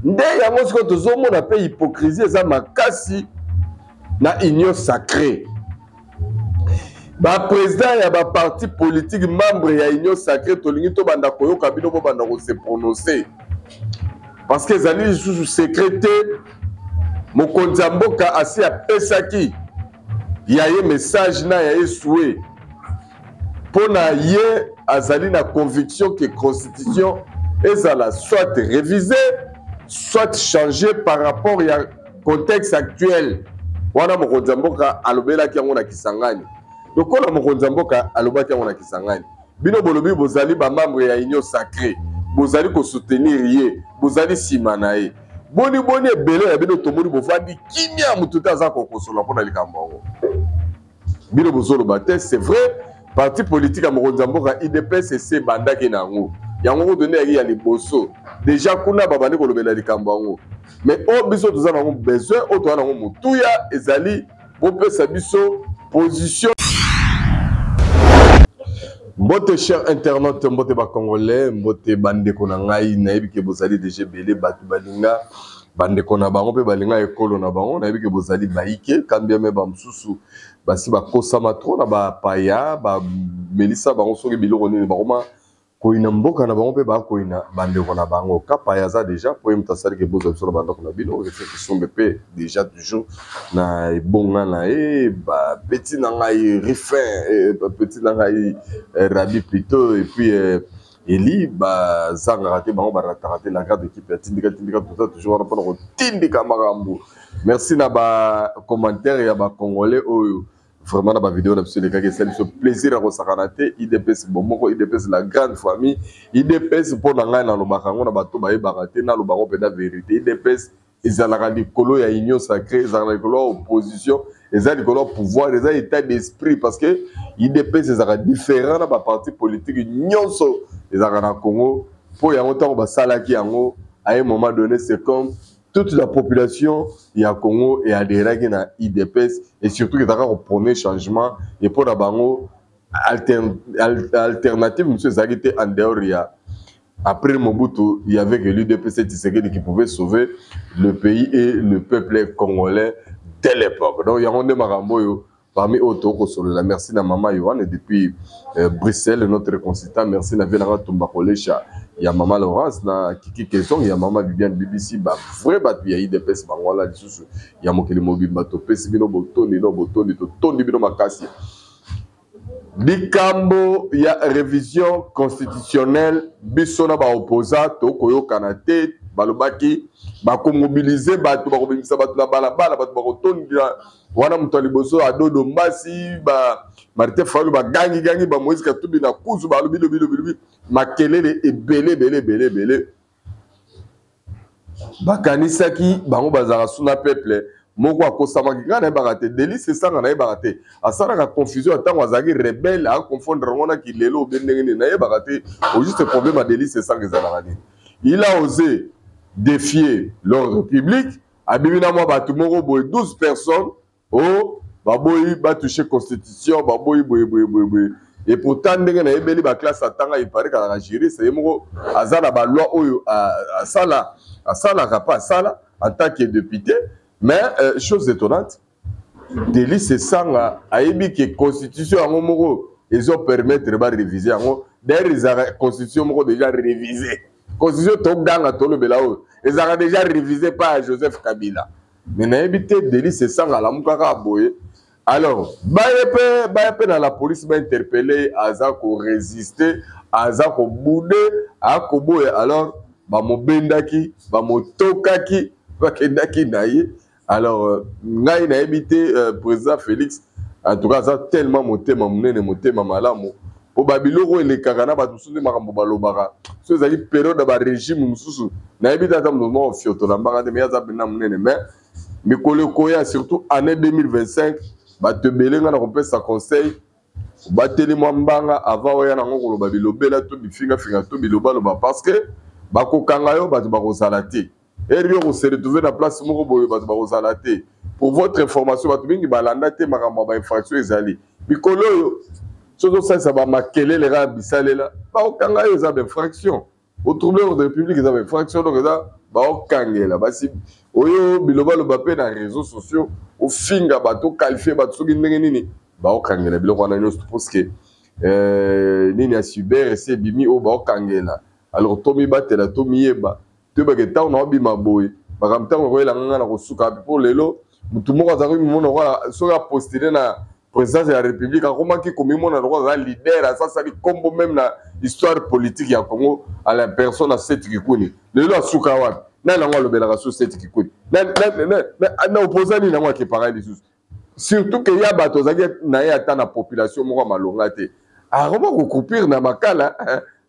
Nde yango sikoyo tozomona mpe hypocrisie eza makasi na Union sacrée. Baprésident ya baparti politique membre ya Union sacrée, tolingi tobanda koyoka bino bobanda kose prononcer, parce que ezali lisusu secret te. Mokonzi ya mboka asi apesaki ya ye message na ya ye souhait mpo na ye, azali na conviction que constitution ezala soit révisée, soit changée par rapport ya contexte actuel. Wana mokonzi ya mboka alobelaki yango na Kisangani. Lokola mokonzi ya mboka alobaki yango na Kisangani, bino bolobi bozali bamembre ya Union sacrée, bozali kosoutenir ye, bozali nsima na ye. Boni boni ebele ya bino tomoni bovandi kimia, motu te aza kokosola mpona likambo yango. Bino bozoloba te. C'est vrai, parti politique ya mokonzi ya mboka UDPS ese ebandaki na yango, yango kutu nde yaki ya liboso. Déjà kuna babandi kolobela likambo yango. Mais oyo biso toza nango besoin, oyo toza nango motuya, ezali bopesa biso position. Mbote cher internaute, mbote bacongolais, mbote bandeko na ngai. Nayebi ke bozali deja ebele, bato balinga bandeko na bango mpe balinga ekolo na bango. Nayebi ke bozali baike kambiame, bamosusu basi bakosama trop na bapaya, bamelisa bango soki biloko nini, bakoma koyina mboka na bango mpe bakoyina bandeko na bango. Kapaya aza deja po ye moto asaliki bozwa biso na bandako na bino. Refe Kisombe mpe deja toujours na ebonga na ye. Bapeti na ngai Rifin, bapeti na ngai Rabi plutôt, et puis Eli, bazangaka te, bango barataka te. La grande équipe ya Tindika Tindika, toza toujours wana mpona kotindika makambo. Merci na bacommentaire ya bacongolais oyo vraiment na bavideo na biso elekaki, esali biso plaisir ya kosakana te. UDPS bomoko, UDPS la grande famille, UDPS mpo na ngai nalobaka yango na bato bayebaka te, naloba yango mpenza vérité. UDPS ezalaka likolo ya Union sacrée, ezalaka likolo ya opposition, eza likolo ya pouvoir, eza état d'esprit, parce que UDPS ezalaka différent na baparti politique nyonso ezalaka na Congo. Mpo yango ntango basalaki yango, à un moment donné, c'est comme toute la population ya Congo eadhéraki na UDPS, et surtout ezalaka koprôner changement. Et mpo na bango alternative mosusu ezalaki te en dehors ya après Mobutu, il y avait que l'UDPS Tshisekedi qui pouvait sauver le pays et le peuple congolais dès l'époque. Donc, il y a un makambo parmi oyo tokosolola. Merci na mama Yohane depuis Bruxelles, notre consultant. Merci na Velanga Tumba Kolesha ya mama Laurence na Kiki Kezong ya mama Bibiane BBC, bavrai bato ya UDPS bango wana lisusu ya mokili mobimba. Topesi bino botondi no botondi, totondi bino makasi. Likambo ya révision constitutionnelle, biso na baopposants tokoyokana te. Balobaki bakomobiliser bato, bakobimisa bato na balabala, bato bakotondela wana. Moto ya liboso Adodo Mbasi, ba Martin Fayulu bagangigangi, ba Moïse Katumbi na kuzu balobi lobi lobi lobi, makelele ebele ebele ebele ebele. Bakanisaki bango bazalaka suna peuple moko akosamaki. Ngai nayebaka te, Delly Sesanga nayebaka te, asalaka confusion ya ntango azalaki rebelle, aconfondre yango na kilelo obe ndenge nini, nayebaka te. Au juste problème ya Delly Sesanga ezalaka nini? Il a osé défier l'ordre public, abimi na mwa bato moko boye, 12 personnes. O baboyi batouche constitution, baboyi boye boye boye boye. Et pourtant ndenge nayebeli baclasse atanga, ipare kalaka juriste, ye moko aza na baloi oyo asala, asalaka mpe asala en tant que député. Mais chose étonnante, Delly Sesanga ayebi ke constitution yango moko ezopermettre barévise yango. D'ailleurs ezalaka constitution moko déjà révisé. Constitution toganga tolobela oyo ezalaka déjà révisé par Joseph Kabila. Mais nayebi te, Delly Sesanga alamukaka boye. Alors baye mpe na la police bainterpeller, aza korésister, aza kobouder, akoboya. Alors bamobendaki, bamotokaki, bakendaki na ye. Alors ngai nayebi te, président Félix en tout cas aza tellement motema monene, motema malamu, mpo babiloko elekaka na bato mosusu nde makambo balobaka. So ezali période ya barégime mosusu, nayebi te, ata moto moko fiotola mbanga te. Mais aza mpenza monene. Mais mikolo ekoya, surtout année 2025, bato ebele ngai na kopesa conseil: obateli mwa mbanga avant oya nango koloba bilobela to bifingafinga to bilobaloba, parce que bakokanga yo, bato bakozala te. Eri yo kose retrouver na place moko boye, bato bakozala te. Pour votre information, bato mingi balanda te makambo ya bainfraction ezali mikolo oyo. Soki osalisa bamakelele kaka bisalela, bakokanga yo, eza bainfraction. Otrouble ordre public, eza bainfraction. Donc eza Baokangela basi oyo bilobaloba mpe na réseaux sociaux, ofinga bato, oqualifier bato soki ndenge nini, baokangela biloko wana nyonso, parce que nini ya cyber esi ebimi oyo baokangela. Alors tomibatela, tomiyeba, toyebaka ntango na obima boye, makambo ntango ekoyelanga nga na kosuka wapi. Mpo lelo motu moko azalaki mimona lokola soki apostule na présidence ya République, akomaki komimona lokola aza leader, asasali nkombo même na histoire politique ya Congo, à la personne ya Seth Kikuni. Lelo asuka wapi? Nani yango alobelaka so Seth Kikuni na opposant nini yango akepaka lisusu? Surtout ke ya bato azalaki na ye ata na population moko ya malonga te, akoma kocroupir na Makala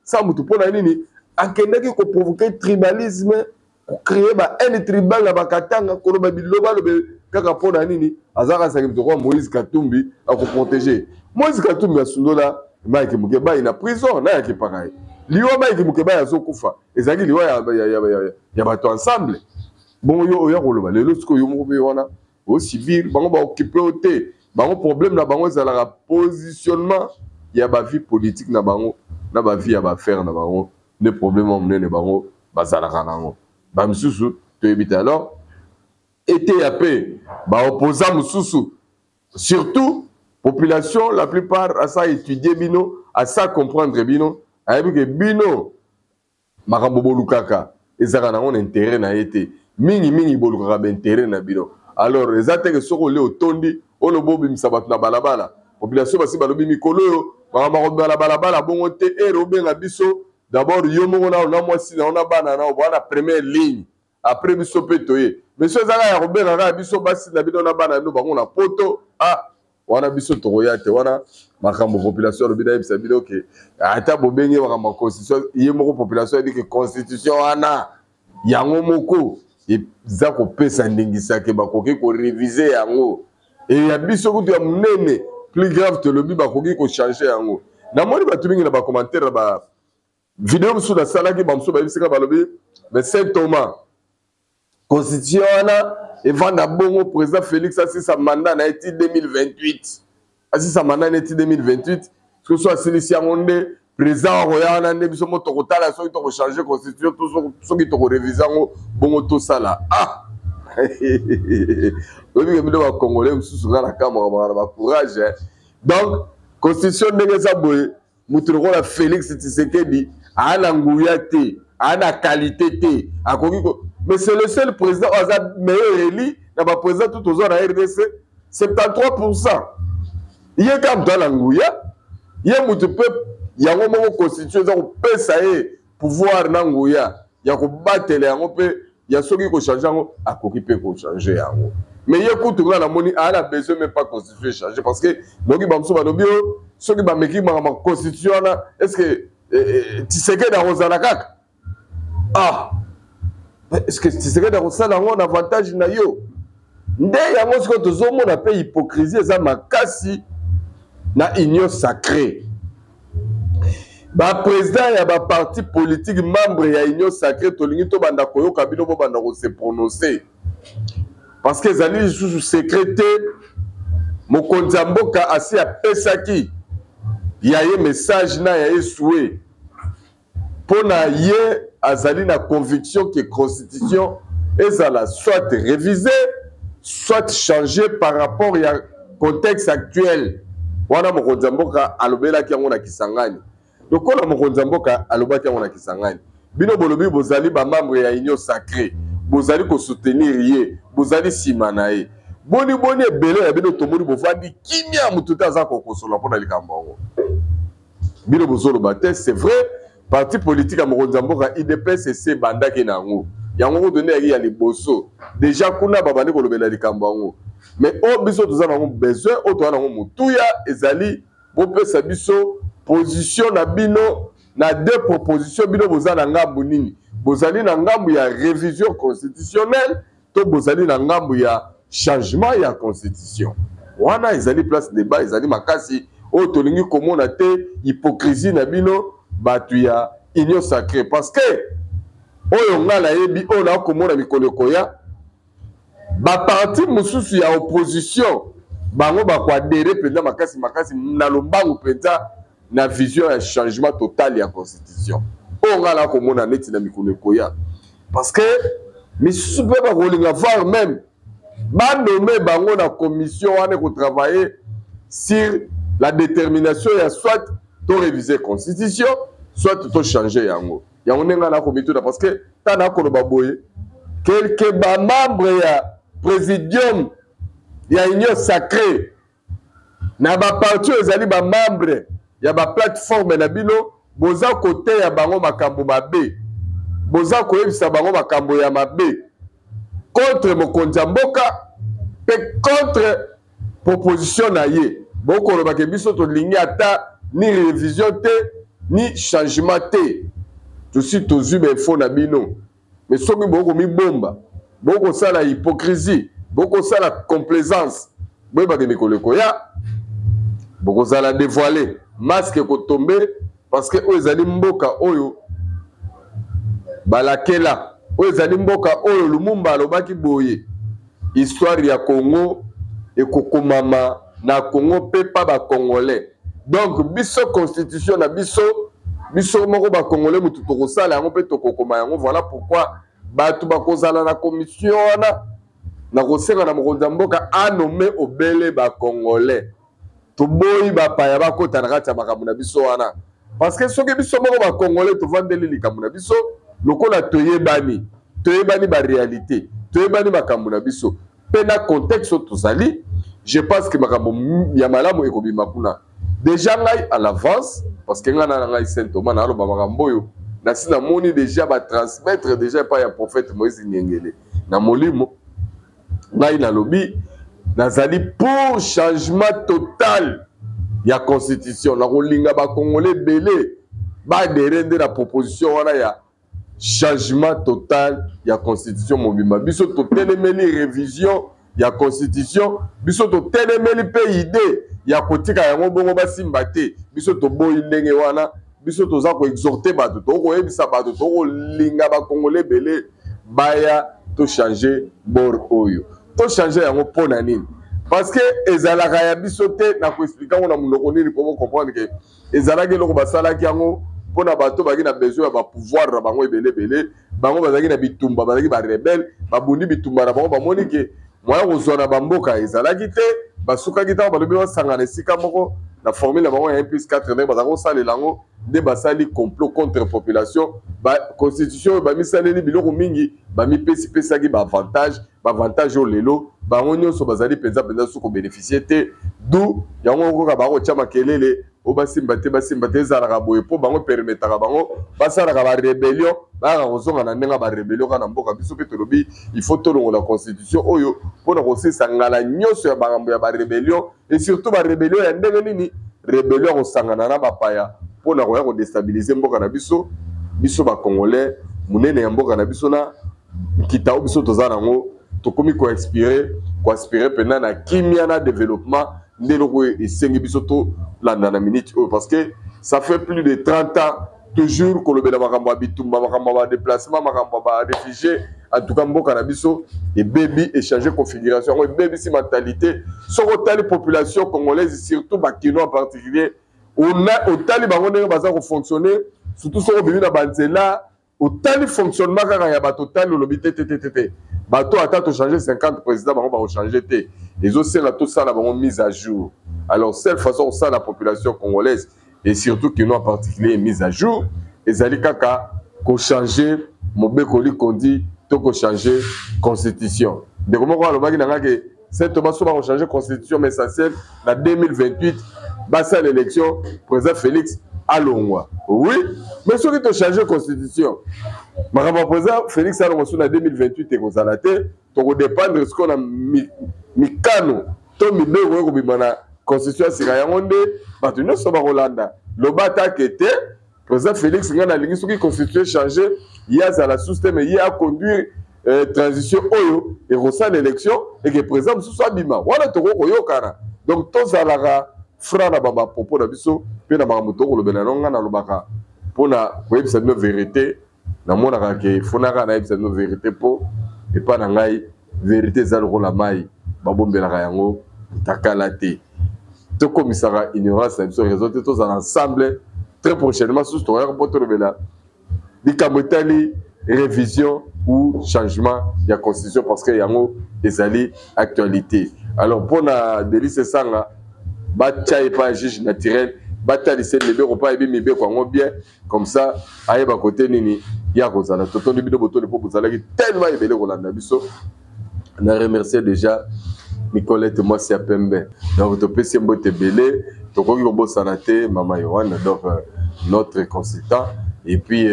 sa motu. Mpo na nini akendaki koprovoquer tribalisme, kocréer ba haine tribale na Bakatanga, koloba biloba alobe kaka? Mpo na nini azalaka asaki moto kwa Moïse Katumbi akoprotéger? Moïse Katumbi asundola Mike Mukebayi na prison, na yakipaka ye liwa. Mike Mukebayi azokufa, ezalaki liwa ya bato ensemble. Bongo yo oya koloba lelo sikoyo, yo moko mpe wana osibir bango, baokipe yo te. Bango problème na bango ezalaka positionnement ya bavie politique na bango na bavie ya baaffaire na bango, nde problème ya monene bango bazalaka nango. Bamisusu toyebi te. Alors eteya mpe baopposant mosusu, surtout population, la plupart asa étudier bino, asa comprendre bino, ayebi ke bino makambo bolukaka ezalaka nango na intérêt na ye te. Mingimingi bolukaka baintérêt na bino. Alors eza teke soki olie otondi, oloba obimisa bato na balabala, population basi balobi mikolo oyo makambo akobima na balabala bongo te. Ere obenga biso d'abord, yo moko nao na mwasi nao na bana nao boa na première ligne, après biso mpe toye. Mais so ezaka ya kobenga kaka biso, basi na bino na bana na bino, bango na poto, ah, wana biso tokoya te. Wana makambo population alobi. Nayebisa bino ke ata bobenge makambo ya constitution, ye moko population ayebi ke constitution wana yango moko eza kopesa ndingisa ke bakoki koréviser yango. E ya biso kutu ya monene, plus grave, tolobi bakoki kochanger yango. Namoni bato mingi na bacommentaire na ba video mosusu nasalaki, bamosusu bayebisika, balobi: "Mais Saint Thomas, constitution wana evanda bongo, président Félix asisa mandat na ye ti 2028, asisa mandat na ye ti 2028. Soki so asilisi yango, nde président akoya wana, nde biso mo tokotala soki tokochanger constitution to soki tokoréviser yango." Bongo tosala, ah, oyebi ke bino bacongolais mosusu, nga na kamwaka, baka na bacourage. Donc constitution ndenge eza boye, moto lokola Félix Tshisekedi aa na nguya te, aa na qualité te, akoki ko. Mais c'est le seul président oyo aza meilleur élu na baprésident tout tozwa na RDC, 73. Ye kaka moto aza na nguya, ye moto mpe yango moko constitution eza kopesa ye pouvoir na nguya ya kobatela yango mpe ya soki kochanger yango, akoki mpe kochanger yango. Mais ye kutu, nga namoni aa na besoin même pas constitution echanger, parce que noki bamosusu balobi o soki bameki makambo constitution wana, est ce que Tshisekedi akozala kaka? Ah, est ce que Tshisekedi akosala yango na avantage na yo? Nde yango sikoyo tozomona mpe hypocrisie eza makasi na Union sacrée. Baprésident ya baparti politique membre ya Union sacrée, tolingi tobanda koyoka bino, bobanda kose prononcer, parce que ezali lisusu secret te. Mokonzi ya mboka asi apesaki ya ye message na ya ye souhait. Mpo na ye, azali na conviction ke constitution ezala soit révisée, soit changé par rapport ya contexte actuel. Wana mokonzi ya mboka alobelaki yango na Kisangani. Lokola mokonzi ya mboka alobaki yango na Kisangani, bino bolobi bozali bamembre ya Union sacrée, bozali kosoutenir ye, bozali nsima na ye. Boni boni ebele ya bino tomoni bovandi kimia, motu te aza kokosola mpona likambo yango. Bino bozoloba te. C'est vrai, parti politique ya mokonzi ya mboka UDPS ese ebandaki na yango, yango kutu nde yaki ya liboso. Déjà kuna babandi kolobela likambo yango. Mais oyo biso toza nango besoin, oyo toza nango motuya, ezali bopesa biso position na bino na deux propositions. Bino boza na ngambu nini? Bozali na ngambu ya révision constitutionnelle to bozali na ngambu ya changement ya constitution? Wana ezali place débat ezali makasi. Oyo tolingi komona te hypocrisie na bino bato ya Union sacrée, parce que oyo ngai nayebi, oyo nakomona mikolo ekoya, baparti mosusu ya opposition bango bakoadhérer mpenza makasi makasi na lombangu mpenza na vision ya changement total ya constitution. Oyo ngai nakomona neti na mikolo ekoya. Parce que misusu mpe bakolinga voir même banome bango na commission wana ekotravaille sur la détermination ya soit to réviser constitution, soit to changer yango. Yango nde ngai nakomituna, parce que ntango nakoloba boye, quelque bamembre ya présidium ya Union sacrée na baparti oyo ezali bamembre ya baplateforme na bino, boza koteya bango makambo mabe, boza koyebisa bango makambo ya mabe contre mokonzi ya mboka mpe contre proposition na ye. Bokolobake biso tolingi ata ni révision te ni changement te, tosi tozwi bainfo na bino. Mais soki bokomibomba, bokosala hypocrisie, bokosala complaisance, boyebake mikolo ekoya bokozala dévoile, masque ekotombe, parce que oyo ezali mboka oyo balakela, oyo ezali mboka oyo Lumumba alobaki boye: histoire ya Congo ekokomama na Congo mpe pa bacongolais. Donc biso constitution na biso, biso moko bacongolais motu tokosala yango mpe tokokoma yango. Voilà pourquoi bato bakozala na commission wana, na kosenga na mokonzi ya mboka anome obele bacongolais. Toboyi bapaya bakota na kati ya makambo na biso wana, parce que soki biso moko bacongolais tovandeli likambo na biso, lokola toyebani, toyebani baréalité, toyebani makambo na biso mpe na contexte oyo tozali, je pense que makambo ya malamu ekobima kuna. Déjà ngai à l'avance, parce que ngai na ngai Saint Thomas naloba makambo oyo, nasi namoni déjà batransmettre déjà epai ya prophète Moïse Nyengele na molimo. Ngai nalobi nazali pour changement total ya constitution. Nakolinga bakongole ebele baadhérer nde na proposition wana ya changement total ya constitution mobimba. Biso totelemeli révision ya constitution, biso totelemeli mpe idée ya kotika yango bongo basimba te. Biso toboyi ndenge wana. Biso toza koexhorter bato, tokoyebisa bato, tokolinga bakongole ebele baya tochange bord oyo. Tochange yango mpo na nini? Parce que ezalaka ya biso te. Na koexpliquer yango na monoko nini po bocomprendre ke ezalaki eloko basalaki yango mpona bato bazalaki na besoin ya bapouvoir na bango ebele ebele. Bango bazalaki na bitumba, bazalaki barebelles, babundi bitumba na bango, bamoni ke moya kozwa na bamboka ezalaki te. Basukaki ntango balobi basangana esika moko na formule na bango ya 1 plus 4, ndenge bazalaki kosalela yango, nde basali complot contre population. Constitution oyo bamisaleli biloko mingi, bamipesipesaki baavantage, baavantage oyo lelo bango nyonso bazali mpenza mpenza su kobénéficier te. Du yango okoka bakotya makelele oyo basimba te, basimba te. Ezalaka boye mpo bango permettaka bango basalaka barébellion, bayaka kozonga na ndenge ya barébellion kaka na mboka. Biso mpe tolobi il faut tolongola constitution oyo mpona kosilisa ngala nyonso ya makambo ya barébellion, et surtout barébellion ya ndenge nini? Rébellion ya kosangana na bapaya mpona koya kodéstabiliser mboka na biso. Biso bacongolais, monene ya mboka na biso na nkita oyo biso toza nango, tokomi koinspire, koaspire mpenza na kimia na développement. Nde eloko oyo esengi biso tolanda na minute oyo, parce que ça fait plus de 30 ans toujours kolobela makambo ya bitumba, makambo ya badéplacement, makambo ya baréfugié. En tout cas mboka na biso ebebi, échange configuration yango ebebisi mentalité. Soki otali population congolaise, surtout bakinois en particulier, otali bango ndenge baza kofonctionner, surtout soki obimi na banzela, otali fonctionnement kaka ya bato, otali, olobi te, te, te, te, te. Bato ata tochange 50 président, bango bakochange te. Ezosenga tosala bango mise à jour. Alors seule façon kosala la population congolaise et surtout kinois en particulier mise à jour ezali kaka kochange mobeko likondi to kochange constitution. Ndeko moko alobaki na nga ke Saint Thomas, so bakochange constitution, mais essentiel na 2028 basala élection, président Félix alongwa. Oui, mais soki tochange constitution, makambo ya président Félix alongwa so na 2028 ekozala te. Tokodépendre sikoyo na mikano to mibeko oyo kobima na constitution ya sika. Yango nde bato nyonso bakolanda. Loba atake te, président Félix, ngai nalingi soki constitution change, ye azala sous te, mais ye aconduire transition oyo ekosala élection eke président mosusu abima wana, tokoki koyokana. Donc tozalaka franc na bamapropos na biso mpe na makambo tokolobela. No ngai nalobaka mpona koyebisa bino vérité. Namonaka ke fonaka nayebisa bino vérité, mpo epa na ngai vérité eza lokola mai, babombelaka yango takala te. Tokomisaka ignorance na biso raison te. Tozala ensemble très prochainement susu, tokoyaka mpo tolobela likambo etali révision. ou changement ya constitution, parce que yango ezali actualité. Alors mpona Delly Sesanga, batya ye pa juge naturel, batalisa mibeko mpo ayebi mibeko yango bien, comme ça ayeba kote nini ya kozala. Totondi bino botondi mpo bozalaki tellement ebele kolanda biso. Na remercier déjà Nicolette, mwasi ya pembe, donc topesi ye mbote ebele. Tokoki kobosana te mama Yohane, donc notre consultant, et puis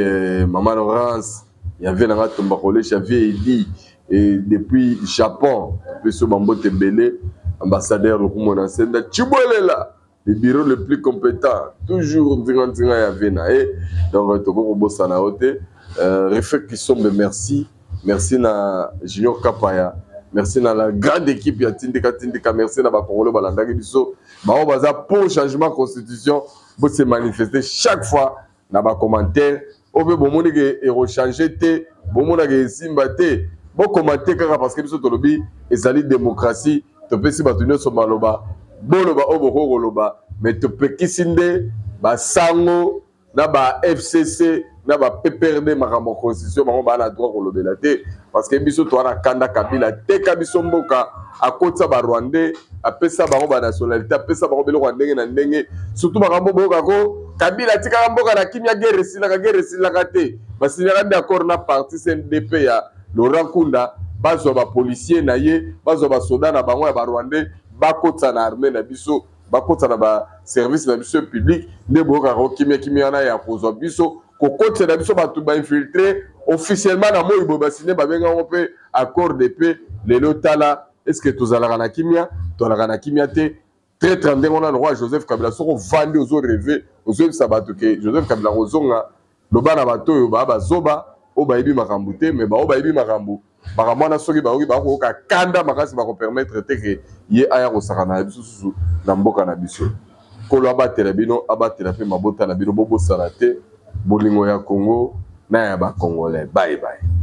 mama Laurence ya nanga Tomba Collège ya vie Edi et depuis Japon, topesi yo bambote ebele. Ambassadeur Lokumo na Senda Chibolela, le bureau le plus compétent, toujours nzinga nzinga ya vie na ye, donc tokoki kobosana yo te. Refek Kisombe, merci, merci na Junior Kapaya, merci na la grande équipe ya Tindika Tindika, merci na Bakongolo balandaki biso. Bango baza pour changement constitution, bose manifester chaque fois na bacommentaire oyo mpe bomoni ke ekochange te, bomonaka esimba te, bokomante kaka, parce que biso tolobi ezali démocratie. Topesi bato nyonso maloba, boloba oyo bokoki koloba, mais topekisi nde basango na ba FCC na ba PPRD makambo ya constitution. Bango baa na droit kolobela te, parce que biso toza na kanda. Kabila teka biso mboka, akotisa Barwandais, apesa bango banationalité, apesa bango biloko ya ndenge na ndenge, surtout makambo boyokako. Kabila atikaka mboka na kimia, guerre esilaka, guerre esilaka te. Basinyaka nde accord na parti CNDP ya Laurent Nkunda, bazwa bapolicier na ye, bazwa basoda na bango ya Barwandais, bakotisa na armée na biso, bakotisa na baservice na biso public. Nde boyokaka kimia kimia wana ya kozwa biso, kokotisa biso bato bainfiltré officiellement na moi boye, basine babengango mpe accord de paix. Lelo tala, est ce que tozalaka na kimia? Tozalaka na kimia te. Traître ndenge wana lokwa Joseph Kabila, soki ovandi ozorêver, ozoyebisa bato ke Joseph Kabila kozonga, loba na bato oyo baa bazoba, oyo bayebi makambo te. Mais baoyo bayebi makambo, makambo wana soki bayoki, bakoyoka kanda makasi, bakopermettre te ke ye aya kosaka na biso susu na mboka na biso. Nkolo abatela bino, abatela mpe mabota na bino. Bobosana te bolingo ya Congo na ya Bacongolais. Bye bye.